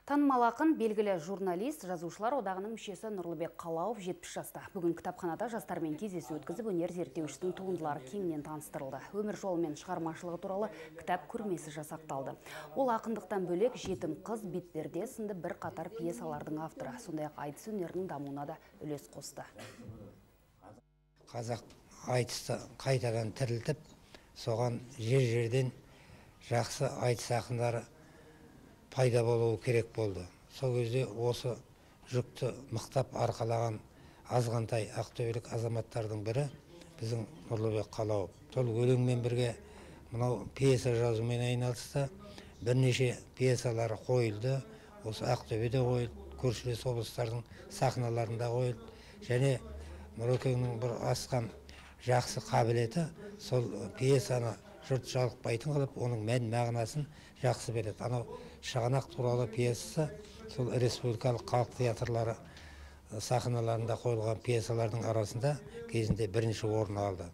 Танымал ақын, белгілі журналист, жазушылар одағының мүшесі Нұрлыбек Қалауов 70 жаста. Бүгін кітапханада жастармен кездесу өткізіп, өнер зерттеушісінің туындылары кеңінен таныстырылды. Өмір жолы мен шығармашылығы туралы кітап көрмесі жасақталды. Ол ақындықтан бөлек «Жетім қыз», «Бетперде» сынды бірқатар пьесалардың авторы. Сондай-ақ айтыс өнерінің дамуына да үлес қосты. Қазақ айтысты қайтадан тірілтіп, соған жер-жерден жақсы айтыс ақындары пайда болуы керек болды. Сол кезде осы жүкті мықтап арқалаған азғантай ақтөбелік азаматтардың бірі біздің Нұрлыбек Қалауов. Сол өлеңмен бірге мынау пьеса жазумен айналысты. Бірнеше пьесалары қойылды. Осы Ақтөбеде қойылды, көршілес облыстардың сахналарында қойылды. Және Нұрекеңнің бір асқан жақсы қабілеті сол пьесаны жұрт жалықпайтын қылып, оның мән мағынасын жақсы береді. Анау «Шығанақ» туралы пьесасы сол республикалық халық театрлары сахналарында қойылған пьесалардың арасында кезінде бірінші орын алды.